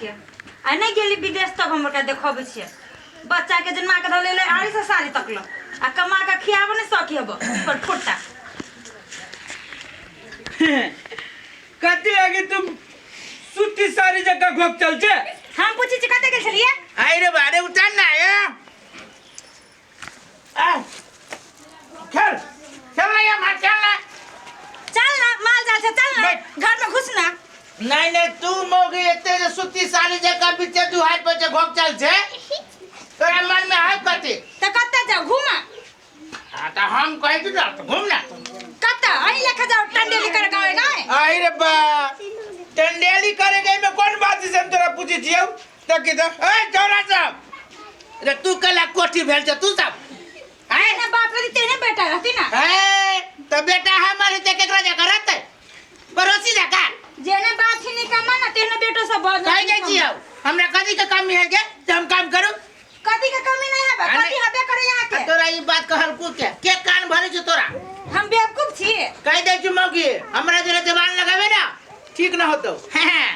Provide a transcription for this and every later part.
के आ नहि गेली विदेश तब हम ओकरा देखबै छियै बच्चा के जन्मा के धऽ लेले आरी से सारी तकलो आ कमा के खियाबो नहि सकी हब पर फुट्टा कथी आगे तुम सूती साड़ी जगह घोक चल छे हम पूछी छी कतऽ गेल छलियै आई रे बारे उतार ना ये आ खेल खेल ना ये मार खेल ना चल ना माल जाल से चल ना बैठ। घर में घुस ना नहीं नहीं तू मोगी एते जे सूती साड़ी जगह बीचे दू हाथ पर जे घोक चल छे तोरा मन में है कथी तऽ कतऽ जाउ घुमा हाँ तो हम कहे कि जा तो घूम ना कतऽ अहीं लेखा जाउ टंडेली कर गाँव गाँव आई रे बा टंडेली करे गई में कौन बात से हम तोरा पूछी छियौ तक की त ए चौरा साहब रे तू कला कोठी भेल छ तू सब हैं ना बाप रहती तेने बेटा रहती ना हैं तो बेटा हमारे ते केकरा जगह रहते पड़ोसी जगह जेने बात ही नहीं कमा ना तेने बेटो सब बहुत कहीं जाइ छियौ हमरा कथी के कमी है गे जे हम काम करू कथी के कमी नहीं है अरे- कथी हबे करे यहाँ आ के तोरा ई बात कहल कु के के कान भरे छौ तोरा हम बेवकूफ छी कह दे छी मौगी हमरा जरे जबान लगाबे ना ठीक ना होतो हैं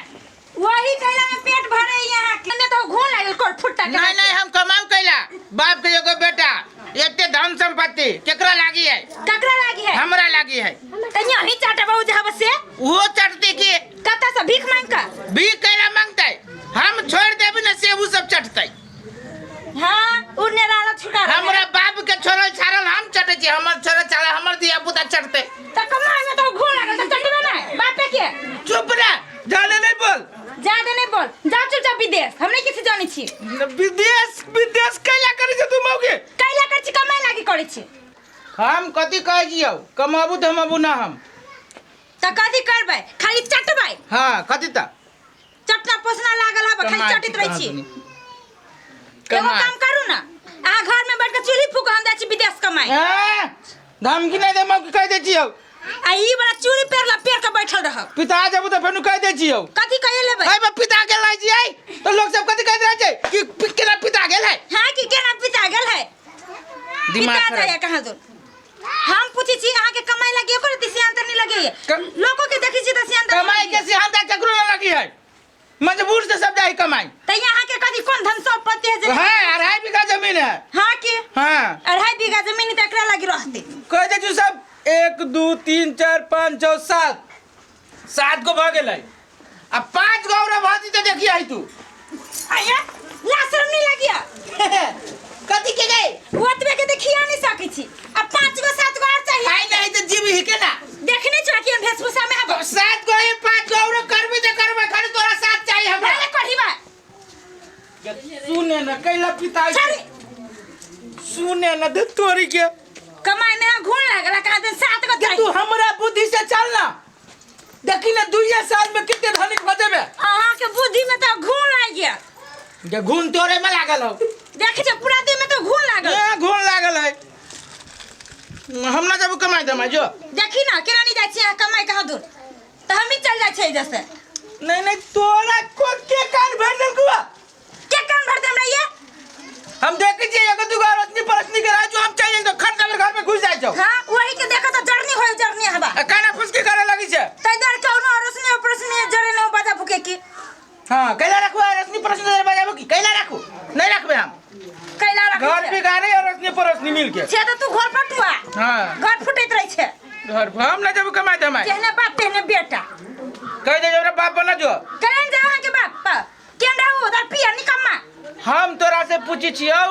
वही कैला में पेट भरे यहाँ के ने तो घून लागल कोर फुट्टा के नहीं नहीं हम कमाऊ कैला बाप के एगो बेटा एते धन संपत्ति केकरा लागी है ककरा लागी है हमरा लागी है त यही चाटे बहु जाब से उहो चटती की कता से भीख मांग का भी कैला मांगते हम छोड़ देबी ना से उ सब चटते हां उ नेराला छुका हमरा बाप के छोड़ल छाड़ल हम चटे छी हमर छोड़ल छाड़ल हमर धिया पुता चटते त कमाई में तो घून लागल त चटबे ना बापे के चुप रह जाने नहीं बोल ज्यादा नहीं बोल जा चुपचाप विदेश हम नहीं किसी जानी छी विदेश विदेश कैला करे छे तू मौगी कैला कर छी कमाई लागी करे छी हम कथी कहै छियौ कमाबू तऽ हमाबू ना हम त कथी करबै खाली चटबै हाँ कथी तऽ चटना पोसना लागल हब खाली कमाइ चटित रहै छी कहाँ एगो कमाइ। काम करू ना अहाँ घर में बैठ के चूल्ही फूक हम जाइ छी विदेश कमाई ए, धमकी नहीं दे मौकी कह दै छियौ आ ई वाला चूड़ी पेरला पेर के बैठल रहब पिता जब तऽ फेनु कह दै छियौ कथी कहिए लेबै अरे बा पिता गेल रहै छियै तऽ लोक सब कथी कहैत रहै छै कि केना पिता गेल है हाँ कि केना पिता गेल है दिमाग पिता खराब जाइए कहाँ दूर हम पूछै छी अहाँ के कमाई लगी ओकर सियान नहीं लगे लोको के देखै छी तऽ सियान कमाई के सियान केकरो ना लगी है मजबूर से सब जाई कमाई तऽ यहाँ के कथी कोन धन संपत्ति है जे है 2.5 बीघा जमीन है हाँ के हाँ 2.5 बीघा जमीन तऽ एकरा लगी रहते कह दे छु सब 1 2 3 4 5 6 7 7 गो भऽ गेलै आ 5 गो और भाजी तो देखिए आई तू आया ला शर्म नहीं लगिया कथी के गई ओतबे के देखिया नहीं सकै छी आ 5 गो 7 गो और चाहिए खाई नहीं तो जीव ही के ना देखने छो कि हम वेशभूषा में हब 7 गो ही 5 गो और करबी तो करबे खाली तोरा 7 चाहिए हमरा भले कढ़ीबा सुने न कैला पिताई चल सुने न दे तोरी के कमाई में घून लागल कहा दिन 7 गो तू हमरा बुद्धि से चल ना देखी ना दुइये साल में कितने धनिक भऽ जेबे अहाँ के बुद्धि में तो घून लागि गेल जे घून तोरे में लागल हो देखै छै पूरा दिन में तो घून लागल ए, घून लागल है हम ना जब कमाई दमाई जो देखी ना केना नहीं जाइ छी अहाँ कमाई कहाँ दूर तऽ हमही चल जाइ छियै जैसे नहीं नहीं तोरा को के कान भर देलकुआ के कान भर दे हमरा ये हम देखे छियै एगो दूगो रोशनी परोशनी के राजू हम चल तो खट दे घर में घुस जाइ छौ हां वही के देखो तो जरनी होय जरनी हवा आ काना फुसकी करे लगी छै तै दुआरे कौनो रोशनी परोशनी जरे न बाजा फूके की हाँ कैला रखू आ रोशनी परोशनी दे बजाबो की कैला रखू नहीं रखबे हम कैला रखू घर बिगाड़े और रोशनी परोशनी मिल के छे तो तू घर फटुआ हाँ घर फुटैत रहै छै घर पर हम ना जब कमाई दमाई जेहने बाप तेहने बेटा कह दे हमरा बाप बना जो केहन जाओ अहाँ के बाप पर केहन रहू उधर पिया निकम्मा हम तोरा से पूछी छियौ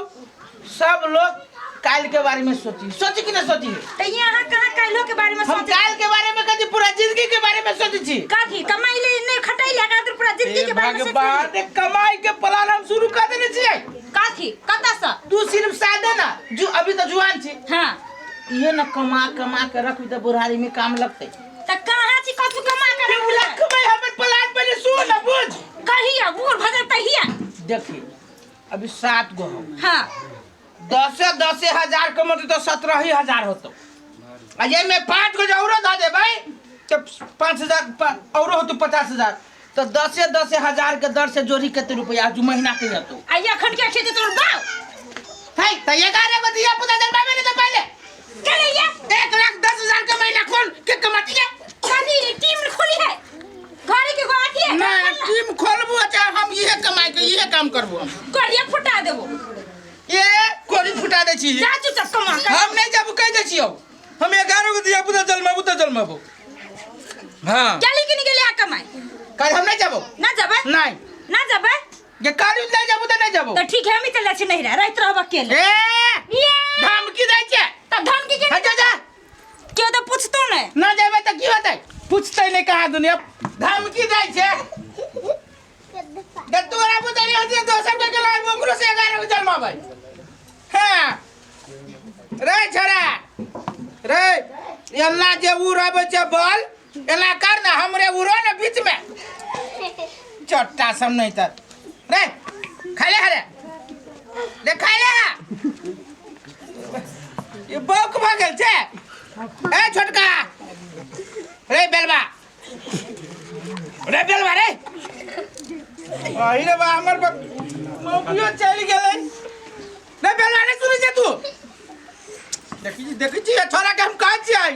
सब लोग काल के बारे में सोची सोची कि ना सोची तो यहाँ कहाँ काल्हो के बारे में हम सोचे काल के बारे में कथी पूरा जिंदगी के बारे में सोची छी कथी कमाई ले नहीं खटाई ले खातिर पूरा जिंदगी के बारे में सोचे भगवान कमाई के प्लान हम शुरू कर देने छियै कथी कतऽ से तू सिर्फ सादे ना जो अभी तो जुआन छी हाँ ये ना कमा कमा के रखबी तऽ बुढ़ारी में काम लगतै तऽ कहाँ छी कथू कमा के रखबै रखबै हमर प्लान पहिले सुन ना बुझ कहिया बूढ़ भऽ जाए तहिया देखी अभी 7 गो हो हाँ दसे दसे हजार कमौते तो 17 ही हजार होतो आ ये में 5 गो औरो धऽ देबै तो 5 हजार औरो होतो 50,000 तो दसे दसे हजार के दर से जोड़ी कते रुपया जो महीना के जतो आ एखन के खेती तोर बाप है तो 11 गो धिया पुता जन्माबे नहीं तो पहले के लिए 1,10,000 के महीना कौन के कमाती है कथी टीम खोली है घरे के गो अथी है ना टीम खोलबू अच्छा हम ये काम करबो हम। करिया फुटा देबो। ए कोरी फुटा दै छी। जा चुपचाप कमा के। हम नहीं जाबू कह दै छियौ। हम 11 गो धिया पुता जन्माबू तऽ जन्माबू। हाँ। गेली कि नहीं गेली आ कमाई? काल्हि हम नहीं जाबू। ना जाबै? नहीं। ना जाबै? जे काल्हि नहीं जाबू तऽ नहीं जाबू। तो ठीक है, हम ही चल जाइ छी नहिरा, राति रहब अकेले। ए ये धमकी दै छै। तऽ धमकी के हट जा जा। केओ तऽ पूछतो नहीं। ना जेबै तऽ की होतै? पूछतै नहीं कहाँ दुनिया धमकी दै छै। जे तोरा बुते नहीं होतै दोसर के गेला ओकरो से 11 गो जन्माबै। हाँ रे छोरा रे एना जे उड़ाबै छै बॉल एना कर ना हमरे उड़ो ने बीच में चट्टा सब नहीं तर रे खा ले हरे रे खा ले ये बौक भऽ गेल छै ए छोटका रे बेलबा रे बेलबा रे अही रे बा हमर मौगियो चलि गेलै रे बेलबा रे सुनै छै तू देखी छी देखी छी छोरा के हम कहै छियै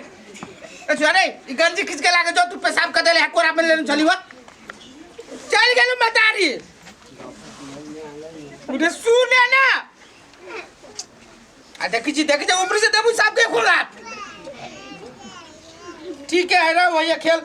ए छोरा रे ई गंजी खींच के लागे जो तू पेशाब कर देले है कोरा में लेने चली चल गेलू मतारी उठे सुने ना आ देखी छी देखी छी ऊपर से देबू साहब के खुला ठीक है रे वही खेल।